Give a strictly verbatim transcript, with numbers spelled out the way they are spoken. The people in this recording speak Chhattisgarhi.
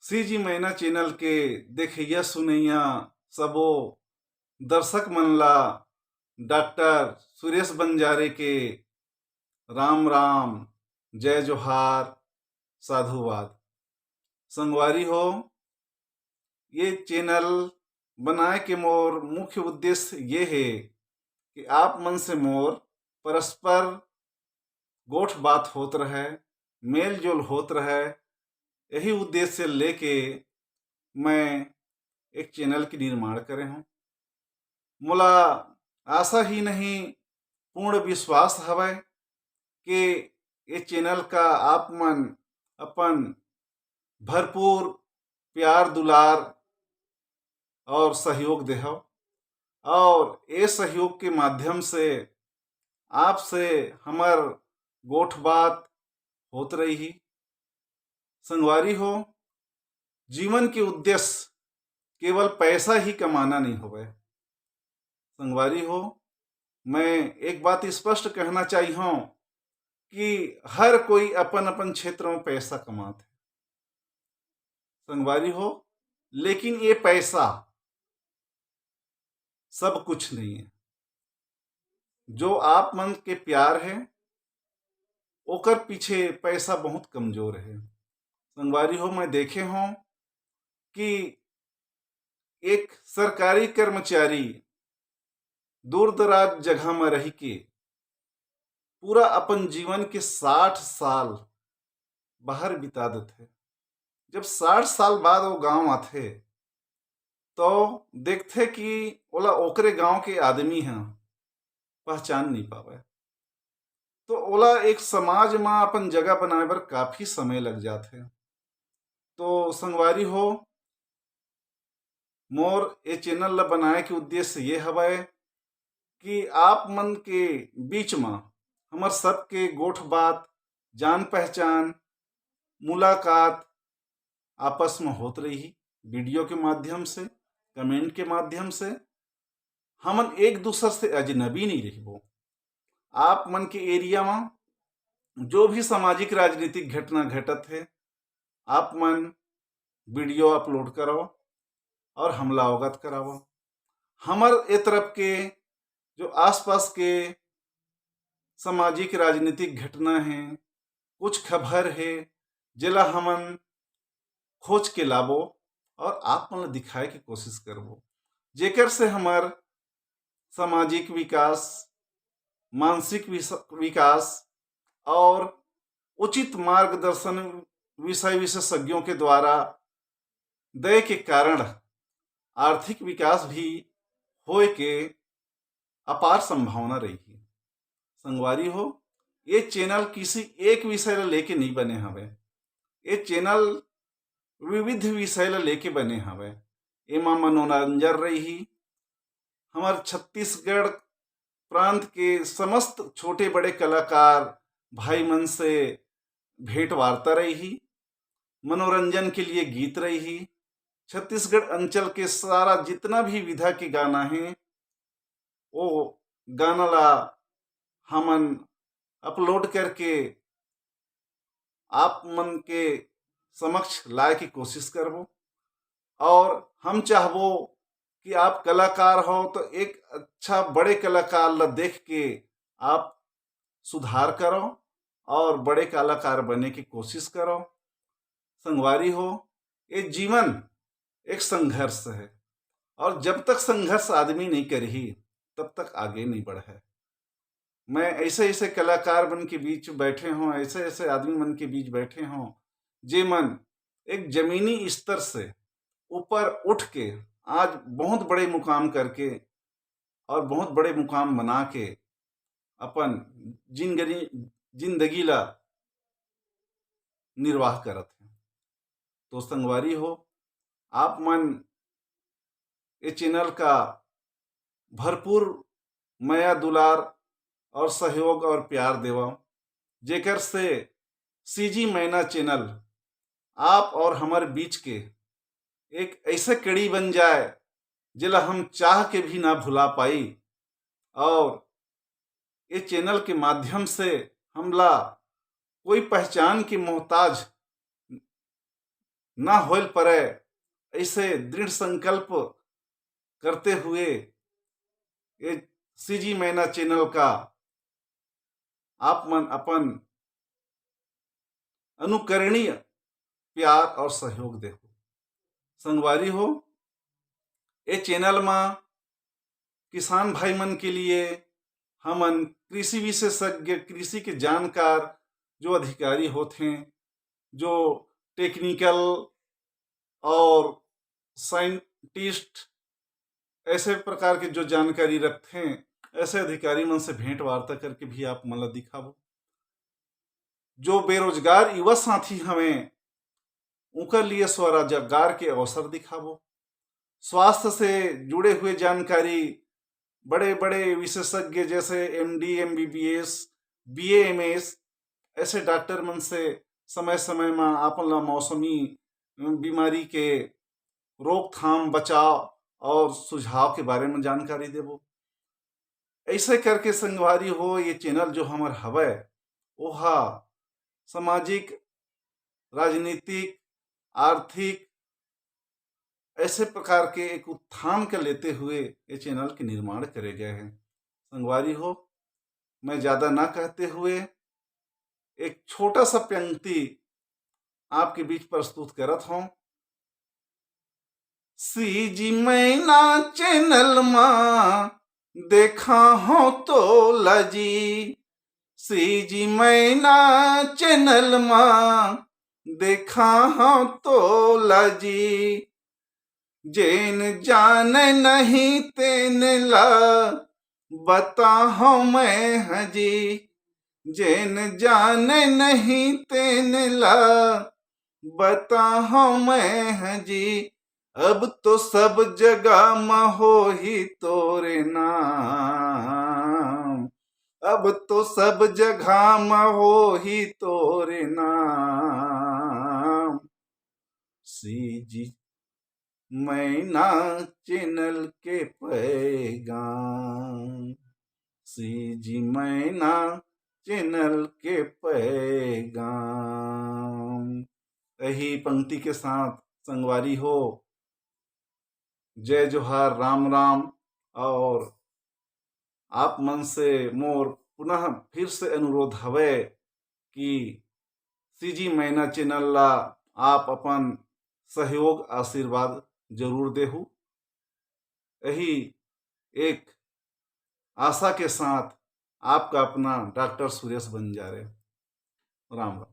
सीजी मैना चैनल के देखइया सुनइया सबो दर्शक मन ला डॉक्टर सुरेश बंजारे के राम राम, जय जोहार, साधुवाद। संगवारी हो, ये चैनल बनाए के मोर मुख्य उद्देश्य ये हे कि आप मन से मोर परस्पर गोठ बात होत रहे, मेल जोल होत रहे, यही उद्देश्य लेके मैं एक चैनल के निर्माण करे हूँ। मोला आशा ही नहीं, पूर्ण विश्वास हवय कि ये चैनल का आप मन अपन भरपूर प्यार दुलार और सहयोग देहव, और ये सहयोग के माध्यम से आपसे हमर गोठ बात होत रही। संगवारी हो, जीवन के उद्देश्य केवल पैसा ही कमाना नहीं होवे। संगवारी हो, मैं एक बात स्पष्ट कहना चाहिए हूँ कि हर कोई अपन अपन क्षेत्र में पैसा कमात है संगवारी हो, लेकिन ये पैसा सब कुछ नहीं है। जो आप मन के प्यार है, ओकर पीछे पैसा बहुत कमजोर है। संगवारी हो, मैं देखे हूँ कि एक सरकारी कर्मचारी दूर दराज जगह में रह के पूरा अपन जीवन के साठ साल बाहर बिता देथे। जब साठ साल बाद वो गांव आथे, तो देखथे कि ओला ओकरे गांव के आदमी ह पहचान नहीं पावे। तो ओला एक समाज म अपन जगह बनाए बर काफी समय लग जाथे। तो संगवारी हो, मोर ए चैनल ला बनाए के उद्देश्य ये हवय कि आप मन के बीच म हमर सबके गोठ बात, जान पहचान, मुलाकात आपस में होत रही, वीडियो के माध्यम से, कमेंट के माध्यम से। हमन एक दूसर से अजनबी नहीं रहिबो। आप मन के एरिया में जो भी सामाजिक राजनीतिक घटना घटत है, आप मन वीडियो अपलोड कराओ और हमला अवगत कराओ। हमर ए तरफ के जो आसपास के सामाजिक राजनीतिक घटना है, कुछ खबर है, जेला हमन खोज के लाबो और आप मन ला दिखाए के कोशिश करबो, जेकर से हमर सामाजिक विकास, मानसिक विस-, विकास और उचित मार्गदर्शन विषय विशेषज्ञों के द्वारा दय के कारण आर्थिक विकास भी होए के अपार संभावना रही। संगवारी हो, ये चैनल किसी एक विषय ला लेके नहीं बने हवे। ये चैनल विविध विषय ला लेके बने हवे। एमा मनोरंजन रही, हमर छत्तीसगढ़ प्रांत के समस्त छोटे बड़े कलाकार भाई मन से भेंट वार्ता रही, मनोरंजन के लिए गीत रही, छत्तीसगढ़ अंचल के सारा जितना भी विधा के गाना है, वो गाना ला हमन अपलोड करके आप मन के समक्ष लाए की कोशिश करबो। और हम चाहबो कि आप कलाकार हो तो एक अच्छा बड़े कलाकार ला देख के आप सुधार करो और बड़े कलाकार बने की कोशिश करो। संगवारी हो, ये जीवन एक संघर्ष है और जब तक संघर्ष आदमी नहीं करही, तब तक आगे नहीं बढ़े। मैं ऐसे ऐसे कलाकार मन के बीच बैठे हों, ऐसे ऐसे आदमी मन के बीच बैठे हों, जे मन एक जमीनी स्तर से ऊपर उठ के आज बहुत बड़े मुकाम करके और बहुत बड़े मुकाम बना के अपन जिंदगी, जिंदगी ला निर्वाह करत हैं। तो संगवारी हो, आप मन ये चैनल का भरपूर मया दुलार और सहयोग और प्यार देवा, जेकर से सीजी मैना चैनल आप और हमर बीच के एक ऐसे कड़ी बन जाए, जेला हम चाह के भी ना भुला पाई। और ये चैनल के माध्यम से हमला कोई पहचान की मोहताज ना होल परे, ऐसे दृढ़ संकल्प करते हुए ये सीजी मैना चैनल का आप मन अपन अनुकरणीय प्यार और सहयोग देहू। संगवारी हो, ये चैनल मा किसान भाई मन के लिए हमन कृषि विशेषज्ञ, कृषि के जानकार जो अधिकारी होथे, जो टेक्निकल और साइंटिस्ट, ऐसे प्रकार के जो जानकारी रखथे, ऐसे अधिकारी मन से भेंट वार्ता करके भी आप मन ला दिखाबो। जो बेरोजगार युवा साथी हवे, उनकर लिए स्वरोजगार के अवसर दिखाबो। स्वास्थ्य से जुड़े हुए जानकारी, बड़े बड़े विशेषज्ञ जैसे एमडी, एमबीबीएस, बीए, एमएस, ऐसे डॉक्टर मन से समय समय में आपन ला मौसमी बीमारी के रोकथाम, बचाव और सुझाव के बारे में जानकारी देबो। ऐसे करके संगवारी हो, ये चैनल जो हमर हवय, ओहा सामाजिक, राजनीतिक, आर्थिक, ऐसे प्रकार के एक उत्थान के लेते हुए ये चैनल के निर्माण करे गए हैं। संगवारी हो, मैं ज्यादा ना कहते हुए एक छोटा सा पंक्ति आपके बीच प्रस्तुत करत हूँ। सीजी मैना चैनल मा देखा हो तोला जी, सीजी मैना चैनल मा देखा हो तोला जी। जेन जाने नहीं तेन ला बताहूँ मैं हजी, जेन जाने नहीं तेन ला बताहूँ मैं हजी। अब तो सब जगह म होही तोरे नाम, अब तो सब जगह म होही तोरे नाम। सीजी मैना चैनल के पैगाम, सीजी मैना चैनल के पैगाम। यही पंक्ति के साथ संगवारी हो, जय जोहार, राम राम। और आप मन से मोर पुनः फिर से अनुरोध हवे कि सीजी मैना चैनल ला आप अपन सहयोग आशीर्वाद जरूर देहू। यही एक आशा के साथ आपका अपना डॉक्टर सुरेश बंजारे। राम राम।